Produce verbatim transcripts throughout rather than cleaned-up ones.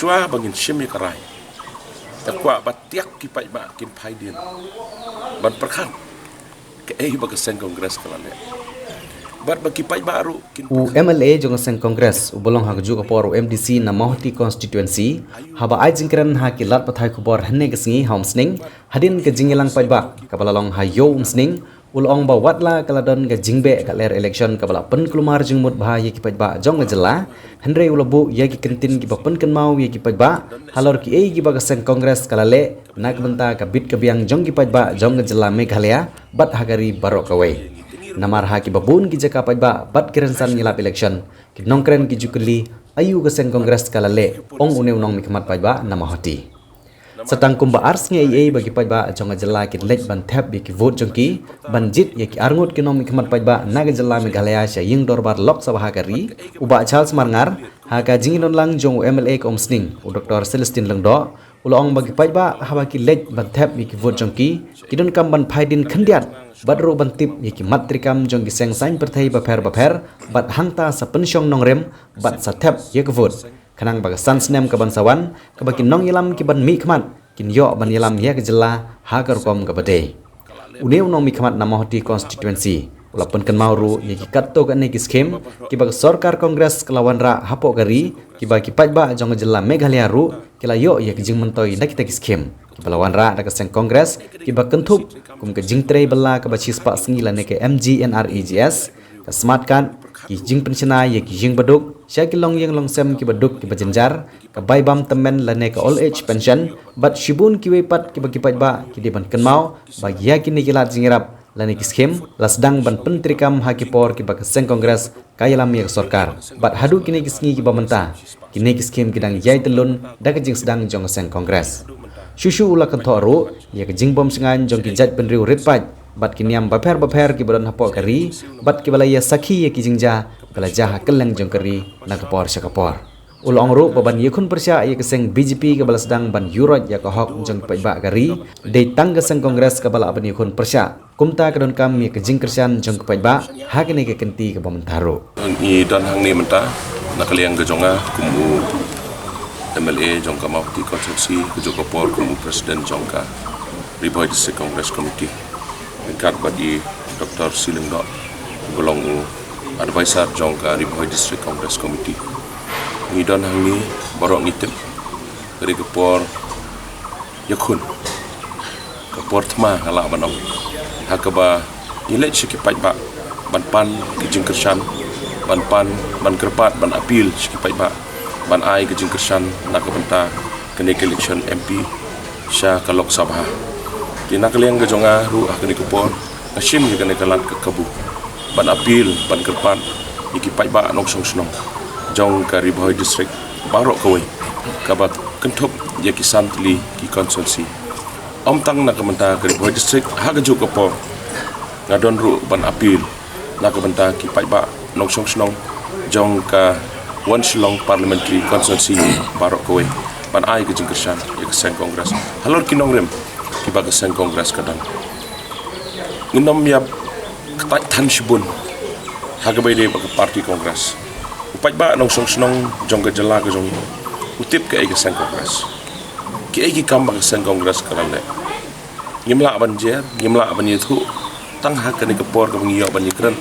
Ba ngin shim ïa ka rai. Nga kwah ba tiak ki paidbah kin phai dien ban pyrkhat kaei ba ka seng Congress ka la leh. Bad ba ki paidbah ruh kin U pyrkhat. M L A jong ka seng Congress, u ba long ha kajuh ka por u M D C na Mawhati constituency, haba ai jingkren ha ki lad pathai khubor hynne ka sngi ha Umsning, hadien ka jingïalang paidbah kaba la long ha Ïew Umsning, u la ong ba wat la ka la don ka jingbeh ka lyer election kaba la pynkulmar jingmut bha ïa ki paidbah jong ka jylla, hynrei u la buh ïa ki kyntien kiba pynkynmaw ïa ki paidbah halor kiei kiba ka seng Congress ka la leh na ka bynta ka bit ka biang jong ki paidbah jong ka jylla Meghalaya bad ha ka ri baroh kawei. Namar ha kiba bun ki jaka paidbah bad ki rynsan ïalap election, ki nongkren ki ju kylli, aïu ka seng Congress ka la leh, ong une u nongmihkhmat paidbah na Mawhati. Sa tang kumba ar sngi eiei ba ki paidbah jong ka jylla ki leit ban thep ïa ki vote jong ki ban jied ïa ki arngut ki nongmihkhmat paidbah na ka jylla Meghalaya sha ïing dorbar Lok Sabha ka ri, u Bah Charles Marngar, ha ka jingïadonlang jong u M L A ka Umsning, u Doctor Celestine Lyngdoh, u la ong ba ki paidbah haba ki leit ban thep ïa ki vote jong ki, ki donkam ban phai dien khyndiat bad ruh ban tip ïa ki mat treikam jong ki seng saiñ pyrthei bapher bapher bad hangta sa pynshong nongrim bad sa thep ïa ka vote, khnang ba ka san snem kaban sa wan, kaba ki nongïalam kiban mihkhmat kin ïoh ban ïalam ïa ka jylla ha ka rukom kaba dei. Une u nongmihkhmat na Mawhati constituency u la pynkynmaw ruh ïa ki katto katne ki skim kiba ka sorkar Congress ka la wanrah hapoh ka ri, kiba ki paidbah jong ka jylla Meghalaya ruh ki la ïoh ïa ki jingmyntoi na kita ki skim kiba la wanrah da ka seng Congress, kiba kynthup kum ka jingtrei bylla kaba shispah sngi lane ka M G N R E G S, ka smart card, ki jingpynshna ïa ki ïing baduk sha ki longïing longsem kiba duk kiba jynjar, ka bai bam tymmen lane ka old age pension, bad shibun kiwei pat kiba ki paidbah ki dei ban kynmaw ba ïa kine ki lad jingïarap lane ki skim la sdang ban pyntreikam ha ki por kiba ka seng Congress ka ïalam ïa ka sorkar. Bad haduh kine ki sngi kiba mynta, kine ki skim ki dang ïai tyllun da ka jingsdang jong ka seng Congress. Shuh shuh u la kynthoh ruh ïa ka jingbym shngaiñ jong ki jaitbynriew rit paid bad ki niam bapher bapher kiba don hapoh ka ri, bad kiba la ïa sakhi ïa ki jingjia ba la jia ha kylleng jong ka ri na ka por sha ka por. U la ong ruh ba ban ïakhun pyrshah ïa ka seng B J P kaba la sdang ban ïuroit ïa ka hok jong ki paidbah ka ri, dei tang ka seng Congress kaba lah ban ïakhun pyrshah. Kumta ka donkam ïa ka jingkyrshan jong ki paidbah ha kane ka kynti kaba mynta ruh. Ngi don hangne mynta na ka liang ka jong nga kum u M L A jong ka Mawhati constituency, kajuh ka por kum u president jong ka Ri Bhoi District Congress Committee, ryngkat bad i Doctor C Lyngdoh, uba long u advisor jong ka Ri Bhoi District Congress Committee. Ngi don hangne, baroh ngi tip, ka dei ka por ïakhun, ka por thma nga lah ban ong, ha kaba ngi leit sha ki paidbah ban pan ki jingkyrshan, ban pan, ban kyrpad, ban appeal sha ki paidbah ban ai ka jingkyrshan na ka bynta kane ka election M P sha ka Lok Sabha. Te na ka liang ka jong nga ruh ha kane ka por nga shim ïa kane ka lad ka kabu ban appeal, ban kyrpad ïa ki paidbah nongshong shnong jong ka Ri Bhoi District baroh kawei, kaba kynthup ïa ki san tylli ki constituency. Ym tang na ka bynta ka Ri Bhoi District, ha kajuh ka por nga don ruh ban appeal na ka bynta ki paidbah nongshong shnong jong ka One Shillong Parliamentary Constituency baroh kawei ban ai ka jingkyrshan ïa ka seng Congress halor ki nongrim kiba ka seng Congress ka don. Ngin ym ïa ktait than shibun ha kaba ïadei bad ka party Congress. U paidbah nongshong shnong jong ka jylla ka jong ngi u tip kaei ka seng Congress, kiei ki kam ba ka seng Congress ka la leh. Ngim lah ban jer, ngim lah ban ïathuh tang ha kane ka por kaba ngi ïoh ban ïakren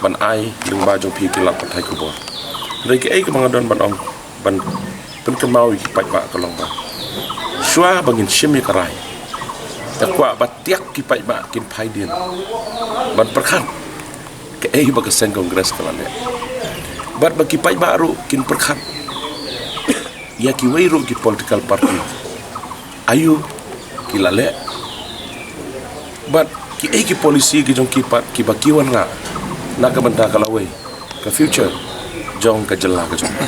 ban ai lyngba jong phi ki lad pathai khubor. Hynrei kaei kaba nga don ban ong, ban pynkynmaw ïa ki paidbah ka long ba shuwa ba ngin shim ïa ka rai, nga kwah ba tiak ki paidbah kin phai dien ban pyrkhat kaei ba ka seng Congress ka la leh. Bad ba ki paidbah ruh kin pyrkhat ïa kiwei ruh ki political party, aïu ki la leh, bad kiei ki policy ki jong ki pat kiba ki wanrah na ka bynta ka lawei, ka future jong ka jylla ka jong ngi.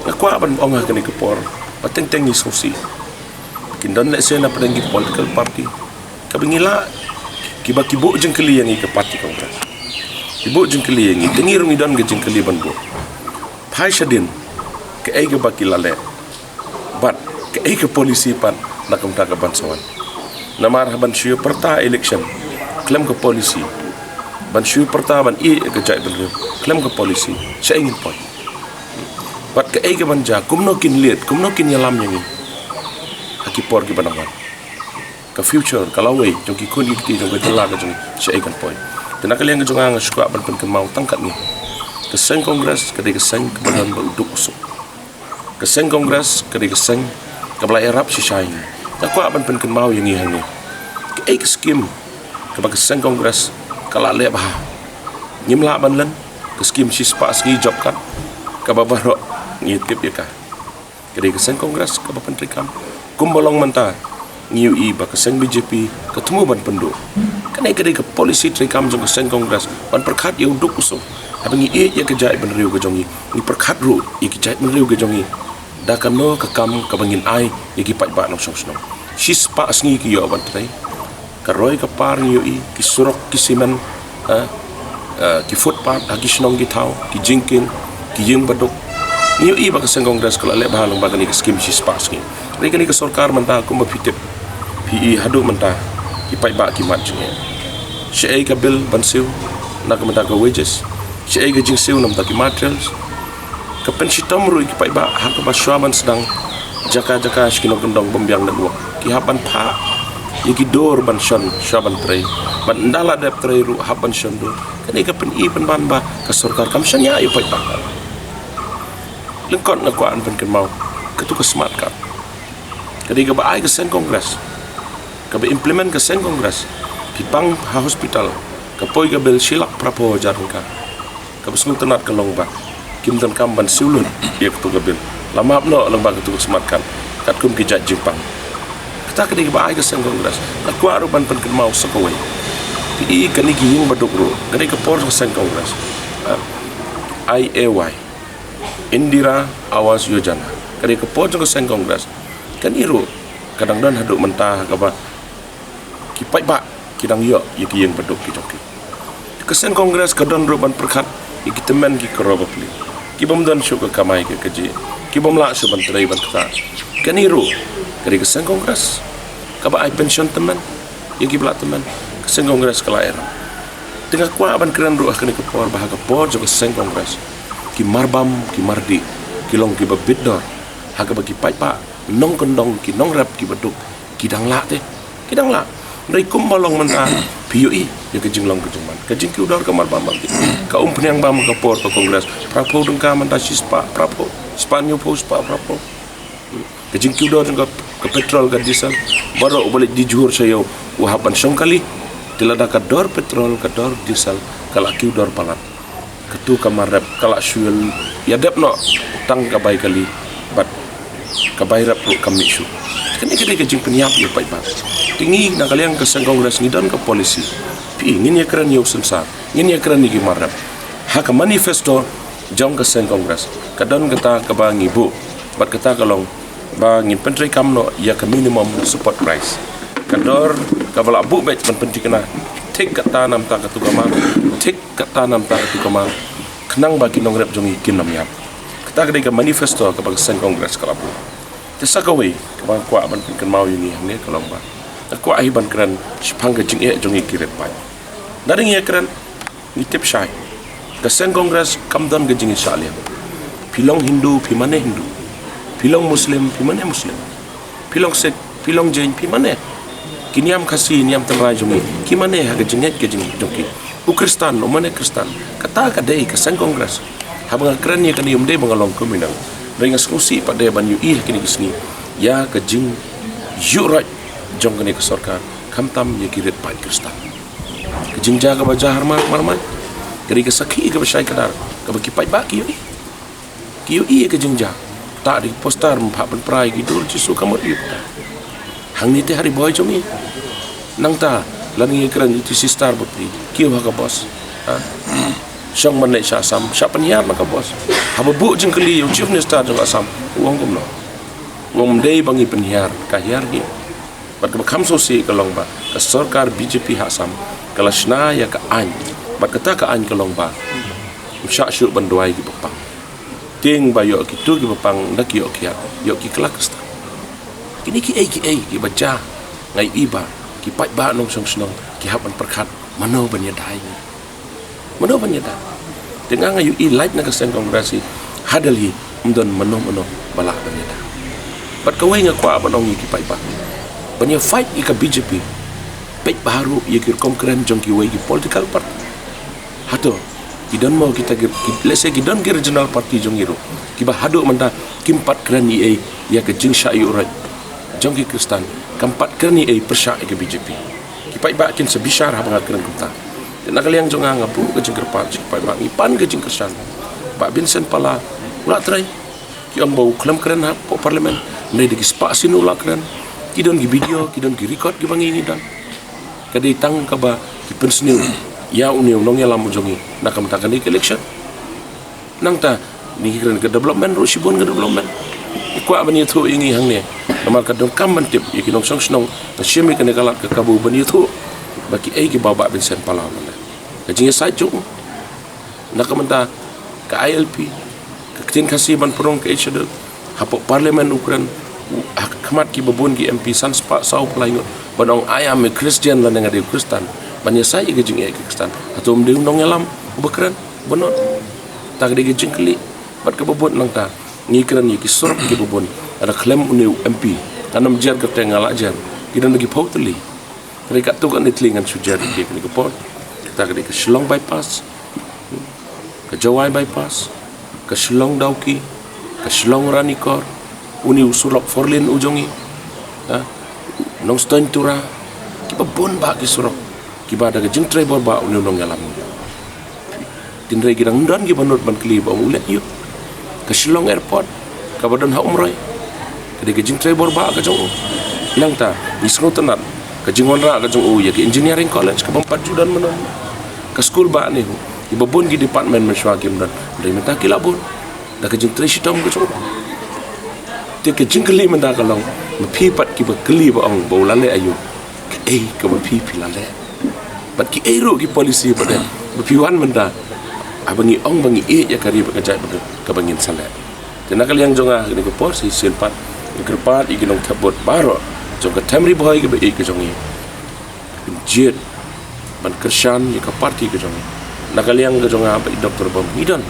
Nga kwah ban ong ha kane ka por ba teng teng ngi sngewsih, kin don lehse na pdeng ki political party kaba ngi lah, kiba ki buh jingkylli ïa ngi ka party Congress, ki buh jingkylli ïa ngi, te ngi ruh ngi don ka jingkylli ban buh. Phai shadien kaei kaba ki la leh bad kaei ka policy pat na ka bynta kaban sa wan. Namar haba ban shu ïa pyrta election khlem ka policy, ban shu ïa pyrta ban ïeh ïa ka jaitbynriew khlem ka policy, shaei ngin poi? Bad kaei kaban jia, kumno kin leit, kumno kin ïalam ïa ngi ha ki por kiba nang wan. Ka future, ka lawei jong ki khun ki kti jong ka jylla ka jong ngi, shaei kan poi. Te na ka liang ka jong nga, nga sngewkwah ban pynkynmaw tang katne. Ka seng Congress ka dei ka seng kaba don ba u duk u suk. Ka seng Congress ka dei ka seng kaba la ïarap shisha ïa ngi. Nga kwah ban pynkynmaw ïa ngi hangne, kaei ka skim kaba ka seng Congress ka la leh bha? Ngim lah ban len. Ka skim shispah sngi job card, kaba baroh ngi tip ïa ka, ka dei ka seng Congress kaba pyntreikam. Kumba long mynta, ngi ïohi ba ka seng B J P ka thmu ban pynduh. Kane ka dei ka policy treikam jong ka seng Congress ban pyrkhat ïa u duk u suk. Haba ngi ïeit ïa ka jaitbynriew ka jong ngi, ngi pyrkhat ruh ïa ki jaitbynriew ka jong ngi da kano ka kam kaba ngin ai ïa ki paidbah nongshong shnong. Shispah sngi ki ïoh ban trei. Ka roi ka par ngi ïohi, ki surok, ki simen, eh, eh, ki footpath ha ki shnong ki thaw, ki jingkieng, ki ïing baduk. Ngi ïohi ba ka seng Congress ka la leh bha lyngba kane ka skim shispah sngi. Hynrei kane ka sorkar mynta, kumba phi tip, phi i haduh mynta ki paidbah ki mad jingeh. Shaei ka bill ban siew na ka bynta ka wages, shaei ka jingsiew na bynta ki materials. Ka pynshitom ruh ïa ki paidbah ha kaba shuwa ban sdang jaka jaka sha ki nongkyndong bym biang network, ki hap ban phah ïa ki dur ban shon shuwa ban trei. Bad ynda la dep trei ruh hap ban shon dur. Kane ka pyni pynban ba ka sorkar kam shaniah ïa u paidbah. Lyngkot nga kwah ban pynkynmaw katu ka smart card, ka dei kaba ai ka seng Congress, kaba implement ka seng Congress. Phi pang ha hospital, ka poi ka bill shi lak phraphew hajar tyngka. Kaba sngewtynnat ka long ba kim donkam ban siew lut ïa katu ka bill, la map noh lyngba katu ka smart card katkum ki jait jingpang. Kata ka dei kaba ai ka seng Congress. Nga kwah ruh ban pynkynmaw sa kawei. Phi i kane ki ïing baduk ruh, ka dei ka por jong ka seng Congress. Ah, I A Y, Indira Awas Yojana, ka dei ka por jong ka seng Congress. Kane ruh ka dang don haduh mynta ha kaba ki paidbah ki dang ïoh ïa ki ïing baduk ki jong ki. Ka seng Congress ka don ruh ban pyrkhat ïa ki tymmen ki kro bapli, ki bym don shuh ka kamai ka kajih, ki bym lah shuh ban trei ban ktah. Kane ruh ka dei ka seng Congress kaba ai pension tymmen ïa kiba lah tymmen. Ka seng Congress ka la ïarap. Te nga kwah ban kren ruh ha kane ka por ba ha ka por jong ka seng Congress, ki marbam ki mardih ki long kiba bit dor ha kaba ki paidbah, nongkyndong, ki nongrep kiba duk ki dang lah te, ki dang lah. Hynrei kumba long mynta, phi ïohi ïa ka jinglong ka jingman, ka jingkiew dor ka marbam mardih. Ka umphniang bam ka por ka Congress, phraphew tyngka, mynta shispah phraphew, spah hynñiewphew, spah phraphew. Ka jingkiew dor jong ka, ka petrol, ka diesel, baroh uba leit die jhur sha ïew u hap ban shong kali. Te lada ka dor petrol, ka dor diesel ka la kiew dor palat, katu ka mar rep ka la shu ïadep noh tang ka bai kali bad ka bai rep ruh kam mih shuh. Kane ka dei ka jingpynïap ïa u paidbah. Te ngi na ka liang ka seng Congress ngi don ka policy. Phi, ngin ïakren ïa u sensar, ngin ïakren ïa ki mar rep. Ha ka manifesto jong ka seng Congress ka don kata kaba ngi buh, bad kata ka long ba ngin pyntreikam noh ïa ka minimum support price. Ka dor kaba la buh beit ban pynthikna, thik kata na bynta katu ka mar, thik kata na bynta katu ka mar, khnang ba ki nongrep jong ngi kin ym ïap. Kata ka dei ka manifesto kaba ka seng Congress ka la buh. Te sa kawei kaba nga kwah ban pynkynmaw ïa ngi hangne ka long ba nga kwah hi ban kren shaphang ka jingeh jong ngi ki riewpaid. Nga dang ïa kren, ngi tip shai, ka seng Congress kam don ka jingïashah liang. Phi long Hindu, phi mane Hindu. Phi long Muslim, phi mane Muslim. Phi long Sikh, phi long Jain, phi mane. Ki niam Khasi, niam tynrai jong ngi ki mane ha ka jingngeit ka jing jong ki. U Khristan u mane Khristan. Kata ka dei ka seng Congress. Haba nga kren ïa kane ym dei ba nga long communal. Hynrei nga sngewsih pat de ban ïohi ha kine ki sngi ïa ka jingïuhroit jong kane ka sorkar, khamtam ïa ki riewpaid Khristan. Ka jingjia kaba jia harmat marmai ka dei ka sakhi kaba shai kdar kaba ki paidbah ki ïohi. Ki ïohi ïa ka jingjia. Tah da ki poster, ym phah pynpra ïa ki dur Jisu ka mut ïa u kata. Hangne te ha Ri Bhoi jong ngi, nangta lada ngi kren ïa ki sister bapli, kiew ha ka bus, ha, shong ban leit sha Assam, shah pynhiar na ka bus. Haba buh jingkylli ïa u Chief Minister jong Assam, u ong kumno? U ong ym dei ba ngi pynhiar, ka hiar hi. Bad kaba kham sngewsih ka long ba ka sorkar B J P ha Assam ka la shna ïa ka aiñ, bad kata ka aiñ ka long ba ym shah shuh ban duwai kiba pang. Tieng ba ïoh kito kiba pang da ki ïoh kiad, ïoh ki kylla Khristan. Kine kiei kiei kiba jia, nga ïohi ba ki paidbah nongshong shnong ki hap ban pyrkhat mano ban ïada ïa ngi. Mano ban ïada? Te nga, nga ïohi lait na ka seng Congress hi ha Delhi, Don mano mano ba lah ban ïada. Bad kawei nga kwah ban ong ïa ki paidbah ban ïa fight ïa ka B J P. Peit bha ruh ïa ki rukom kren jong kiwei ki political party. Hato ki don mo kita ki, ki, lehse ki don ki regional party jong ki ruh kiba haduh mynta kim pat kren ei ei ïa ka jingshah ïuh roit jong ki Khristan, kam pat kren ei ei pyrshah ïa ka B J P. Ki paidbah kin sa bishar haba nga kren kumta. Te na ka liang jong nga nga buh ka jingkyrpad sha ki paidbah, ngi pan ka jingkyrshan. Bah Vincent Pala u la trei. Ki ong ba u khlem kren hapoh parliament, hynrei da ki spah sien u la kren. Ki don ki video, ki don ki record kiba ngi ngi don. Ka dei tang kaba ki pynsniew ïa une u nongïalam u jong ngi na ka bynta kane ka election. Nangta ngi kren ka development ruh, shibun ka development. Ngi kwah ban ïathuh ïa ngi hangne, namar ka donkam ban tip ïa ki nongshong shnong. Nga shim ïa kane ka lad ka kabu ban ïathuh ba kiei kiba Bah Vincent Pala u la leh. Ka jingïasaid jong u na ka bynta ka I L P, ka ktien Khasi ban pynrung ka Eighth Schedule. Hapoh parliament u kren, u, ha khmat kiba bun ki M P, san spah saw phew lai ngut, ban ong, "I am a Christian," lane, "Nga dei u Khristan." Ban ïasaid ïa ka jingeh ka Khristan. Hato um dei u nongïalam uba kren, uba nud? Ta ka dei ka jingkylli. Bad kaba bud nangta, ngi kren ïa ki surok kiba bun. Lada khlem une u M P, ngan ym jer kyrteng, nga la jer, ki don da ki phew tylli. Hynrei katto katne tylli ngan shu jer ïa ki ha kane ka por. Ta ka dei ka Shillong bypass, ka Jowai bypass, ka Shillong Dawki, ka Shillong Ranikor, une u surok four lane u jong ngi, ha, Nongstoiñ Tura, kiba bun bah ki surok kiba da ka jingtrei bor bah une u nongïalam. Hynrei ki dang don kiba nud ban kylli ba ong u leh aïu. Ka Shillong Airport kaba don ha Umroi, ka dei ka jingtrei bor bah ka jong u. Nangta ngi sngewtynnat ka jingwanrah ka jong u ïa ka engineering college kaba ym pat ju don mynno. Ka skul bah NEHU, kiba bun ki department mynshuwa kim don, hynrei mynta ki la bun da ka jingtrei shitom ka jong u. Te ka jingkylli mynta ka long, ma phi pat kiba kylli ba ong ba u la leh aïu, kaei kaba phi phi la leh? Bad kiei ruh ki policy ba dei ba phi wan mynta, haba ngi ong ba ngi ïeit ïa ka ri bad ka jaitbynriew, kaba ngin sa leh? Te na ka liang jong nga ha kane ka por, sa shisien pat nga kyrpad ïa ki nongthep vote baroh jong ka Them Ri Bhoi kaba ïeit ka jong ngi, ban jied ban kyrshan ïa ka party ka jong ngi. Na ka liang ka jong nga bad i Doctor Bamngi don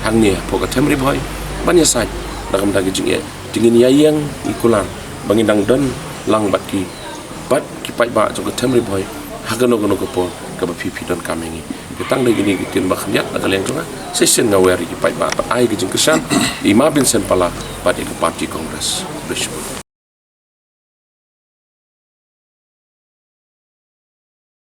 hangne hapoh ka Them Ri Bhoi ban ïasaid na ka bynta ka jingeh. Te ngin ïa ïeng, ngi kular ba ngin dang don lang bad ki, bad ki paidbah jong ka Them Ri Bhoi ha kano kano ka por kaba phi phi donkam ïa ngi. Te tang da kine ki ktien ba khyndiat na ka liang jong nga, sa shisien nga wer ïa ki paidbah ban ai ka jingkyrshan ïa i Ma Vincent Pala bad ïa ka party Congress. Khublei shibun.